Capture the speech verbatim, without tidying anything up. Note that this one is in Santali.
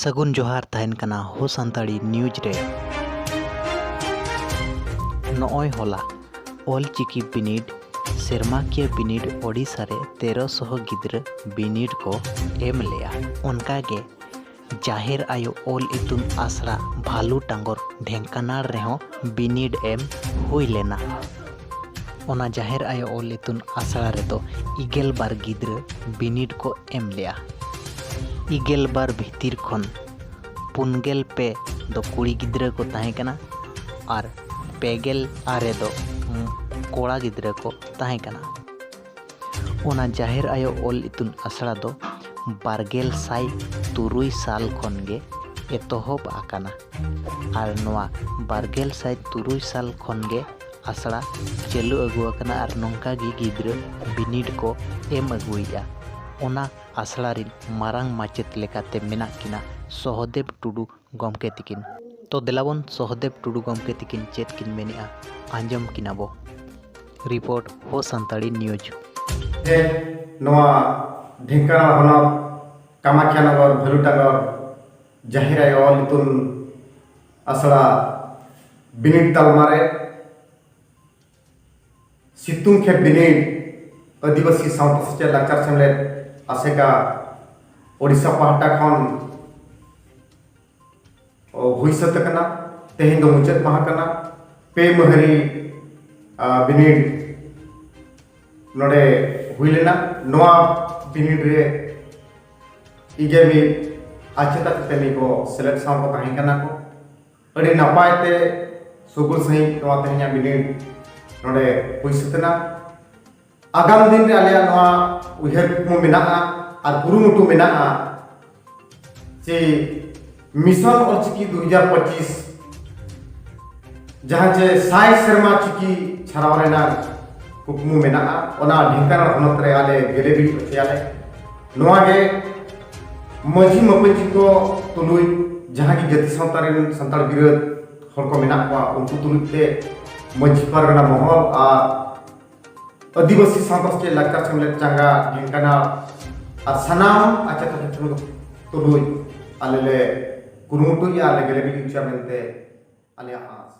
ᱥᱟᱹᱜᱩᱱ ᱡᱚᱦᱟᱨ ᱛᱟᱦᱮᱱ ᱠᱟᱱᱟ ᱦᱳ ᱥᱟᱱᱛᱟᱲᱤ ᱱᱤᱭᱩᱡᱽ ᱨᱮ᱾ ᱱᱚᱜᱼᱚᱭ ᱦᱚᱞᱟ ᱚᱞ ᱪᱤᱠᱤ ᱵᱤᱱᱤᱰ, ᱥᱮᱨᱢᱟᱠᱤᱭᱟᱹ ᱵᱤᱱᱤᱰ ᱳᱰᱤᱥᱟ ᱨᱮ ᱛᱮᱨᱚ ᱥᱚ ᱜᱤᱫᱽᱨᱟᱹ ᱵᱤᱱᱤᱰ ᱠᱚ ᱮᱢ ᱞᱮᱜᱼᱟ᱾ ᱚᱱᱠᱟᱜᱮ ᱡᱟᱦᱮᱨ ᱟᱭᱳ ᱚᱞ ᱤᱛᱩᱱ ᱟᱥᱲᱟ ᱵᱷᱟᱞᱩ ᱴᱟᱸᱜᱚᱨ ᱰᱷᱮᱝᱠᱟᱱᱟᱲ ᱨᱮᱦᱚᱸ ᱵᱤᱱᱤᱰ ᱮᱢ ᱦᱩᱭ ᱞᱮᱱᱟ᱾ ᱚᱱᱟ ᱡᱟᱦᱮᱨ ᱟᱭᱳ ᱚᱞ ᱤᱛᱩᱱ ᱟᱥᱲᱟ ᱨᱮᱫᱚ ᱤᱜᱮᱞ ᱵᱟᱨ ᱜᱤᱫᱽᱨᱟᱹ ᱵᱤᱱᱤᱰ ᱠᱚ ᱮᱢ ᱞᱮᱜᱼᱟ᱾ ᱤᱜᱮᱞ ᱵᱟᱨ ᱵᱷᱤᱛᱤᱨ ᱠᱷᱚᱱ ᱯᱩᱱᱜᱮᱞ ᱯᱮ ᱫᱚ ᱠᱩᱲᱤ ᱜᱤᱫᱽᱨᱟᱹ ᱠᱚ ᱛᱟᱦᱮᱸ ᱠᱟᱱᱟ ᱟᱨ ᱯᱮᱜᱮᱞ ᱟᱨᱮ ᱫᱚ, ᱩᱸ, ᱠᱚᱲᱟ ᱜᱤᱫᱽᱨᱟᱹ ᱠᱚ ᱛᱟᱦᱮᱸ ᱠᱟᱱᱟ᱾ ᱚᱱᱟ ᱡᱟᱦᱮᱨ ᱟᱭᱳ ᱚᱞ ᱤᱛᱩᱱ ᱟᱥᱲᱟ ᱫᱚ ᱵᱟᱨᱜᱮᱞ ᱥᱟᱭ ᱛᱩᱨᱩᱭ ᱥᱟᱞ ᱠᱷᱚᱱ ᱜᱮ ᱮᱛᱚᱦᱚᱵ ᱟᱠᱟᱱᱟ᱾ ᱟᱨ ᱱᱚᱣᱟ ᱵᱟᱨᱜᱮᱞ ᱥᱟᱭ ᱛᱩᱨᱩᱭ ᱥᱟᱞ ᱠᱷᱚᱱ ᱜᱮ ᱟᱥᱲᱟ ᱪᱟᱹᱞᱩ ᱟᱹᱜᱩ ᱟᱠᱟᱱᱟ ᱟᱨ ᱱᱚᱝᱠᱟ ᱜᱮ ᱜᱤᱫᱽᱨᱟᱹ ᱵᱤᱱᱤᱰ ᱠᱚ ᱮᱢ ᱟᱹᱜᱩᱭᱮᱫᱼᱟ᱾ ᱚᱱᱟ ᱟᱥᱲᱟ ᱨᱤᱱ ᱢᱟᱨᱟᱝ ᱢᱟᱪᱮᱛ ᱞᱮᱠᱟᱛᱮ ᱢᱮᱱᱟᱜ ᱠᱤᱱᱟ ᱥᱚᱦᱚᱫᱮᱵ ᱴᱩᱰᱩ ᱜᱚᱢᱠᱮ ᱛᱤᱠᱤᱱ᱾ ᱛᱚ ᱫᱮᱞᱟᱵᱚᱱ ᱥᱚᱦᱚᱫᱮᱵ ᱴᱩᱰᱩ ᱜᱚᱢᱠᱮ ᱛᱤᱠᱤᱱ ᱪᱮᱫ ᱠᱤᱱ ᱢᱮᱱᱮᱜᱼᱟ, ᱟᱸᱡᱚᱢ ᱠᱤᱱᱟ ᱵᱚ᱾ ᱨᱤᱯᱳᱨᱴ ᱦᱳ ᱥᱟᱱᱛᱟᱲᱤ ᱱᱤᱭᱩᱡᱽ᱾ ᱡᱮ ᱱᱚᱣᱟ ᱰᱷᱮᱝᱠᱟᱱᱟᱞ ᱦᱚᱱᱚᱛ ᱠᱟᱢᱟᱠᱷᱤᱭᱟ ᱱᱚᱜᱚᱨ ᱵᱷᱟᱞᱩᱴᱟᱜᱚᱨ ᱡᱟᱦᱮᱨ ᱟᱭᱳ ᱚᱞ ᱤᱛᱩᱱ ᱟᱥᱲᱟ ᱵᱤᱱᱤᱰ ᱛᱟᱞᱢᱟ ᱨᱮ ᱥᱤᱛᱩᱝ ᱠᱷᱮᱯ ᱵᱤᱱᱤᱰ ᱟᱹᱫᱤᱵᱟᱹᱥᱤ ᱥᱟᱶᱛᱟ ᱥᱮᱪᱮᱫ ᱞᱟᱠᱪᱟᱨ ᱥᱮᱢᱞᱮᱫ ᱟᱥᱮᱠᱟ ᱳᱰᱤᱥᱟ ᱯᱟᱦᱴᱟ ᱠᱷᱚᱱ ᱦᱩᱭ ᱥᱟᱹᱛ ᱟᱠᱟᱱᱟ᱾ ᱛᱮᱦᱮᱧ ᱫᱚ ᱢᱩᱪᱟᱹᱫ ᱢᱟᱦᱟ ᱠᱟᱱᱟ᱾ ᱯᱮ ᱢᱟᱹᱦᱟᱹᱨᱤ, ᱟ, ᱵᱤᱱᱤᱰ ᱱᱚᱰᱮ ᱦᱩᱭ ᱞᱮᱱᱟ᱾ ᱱᱚᱣᱟ ᱵᱤᱱᱤᱰ ᱨᱮ ᱤᱧ ᱜᱮ ᱢᱤᱫ ᱟᱪᱮᱛ ᱟᱪᱮᱛᱟᱹᱱᱤ ᱠᱚ ᱥᱮᱞᱮᱫ ᱥᱟᱶ ᱠᱚ ᱛᱟᱦᱮᱸ ᱠᱟᱱᱟ ᱠᱚ᱾ ᱟᱹᱰᱤ ᱱᱟᱯᱟᱭ ᱛᱮ ᱥᱩᱜᱩᱲ ᱥᱟᱺᱦᱤᱡ ᱱᱚᱣᱟ ᱛᱮᱦᱮᱧᱟᱜ ᱵᱤᱱᱤᱰ ᱱᱚᱰᱮ ᱦᱩᱭ ᱥᱟᱹᱛ ᱮᱱᱟ᱾ ᱟᱜᱟᱢ ᱫᱤᱱ ᱨᱮ ᱟᱞᱮᱭᱟᱜ ᱱᱚᱣᱟ ᱩᱭᱦᱟᱹᱨ ᱠᱩᱠᱢᱩ ᱢᱮᱱᱟᱜᱼᱟ ᱟᱨ ᱠᱩᱨᱩᱢᱩᱴᱩ ᱢᱮᱱᱟᱜᱼᱟ ᱡᱮ ᱢᱤᱥᱚᱱ ᱚᱞᱪᱤᱠᱤ ᱫᱩ ᱦᱟᱡᱟᱨ ᱯᱚᱸᱪᱤᱥ, ᱡᱟᱦᱟᱸ ᱪᱮ ᱥᱟᱭ ᱥᱮᱨᱢᱟ ᱪᱤᱠᱤ ᱪᱷᱟᱨᱟᱣ ᱨᱮᱱᱟᱜ ᱠᱩᱠᱢᱩ ᱢᱮᱱᱟᱜᱼᱟ, ᱚᱱᱟ ᱰᱷᱮᱝᱠᱟᱱᱟᱞ ᱦᱚᱱᱚᱛ ᱨᱮ ᱟᱞᱮ ᱜᱮᱞᱮ ᱵᱤᱨᱤᱫ ᱦᱚᱪᱚᱭᱟᱞᱮ᱾ ᱱᱚᱣᱟ ᱜᱮ ᱢᱟᱹᱡᱷᱤ ᱢᱟᱯᱟᱹᱡᱷᱤ ᱠᱚ ᱛᱩᱞᱩᱡ, ᱡᱟᱦᱟᱸ ᱜᱮ ᱡᱟᱹᱛᱤ ᱥᱟᱶᱛᱟ ᱨᱮᱱ ᱥᱟᱱᱛᱟᱲ ᱵᱤᱨᱟᱹᱫ ᱦᱚᱲ ᱠᱚ ᱢᱮᱱᱟᱜ ᱠᱚᱣᱟ, ᱩᱱᱠᱩ ᱛᱩᱞᱩᱡ ᱛᱮ ᱢᱟᱹᱡᱷᱤ ᱯᱟᱨᱜᱟᱱᱟ ᱢᱚᱦᱚᱞ ᱟᱨ ᱟᱹᱫᱤᱵᱟᱹᱥᱤ ᱥᱟᱶᱛᱟ ᱥᱮᱪᱮᱫ ᱞᱟᱠᱪᱟᱨ ᱥᱮᱢᱞᱮᱫ ᱪᱟᱸᱜᱟ ᱰᱷᱮᱝᱠᱟᱱᱟᱞ ᱟᱨ ᱥᱟᱱᱟᱢ ᱟᱪᱮᱛ ᱟᱪᱮᱛᱟᱹᱱᱤ ᱠᱚ ᱛᱩᱞᱩᱡ ᱟᱞᱮ ᱞᱮ ᱠᱩᱨᱩᱢᱩᱴᱩᱭᱟ, ᱟᱞᱮ ᱜᱮᱞᱮ ᱵᱤᱱᱤᱰ ᱦᱚᱪᱚᱭᱟ ᱢᱮᱱᱛᱮ ᱟᱞᱮᱭᱟᱜ ᱟᱸᱥ᱾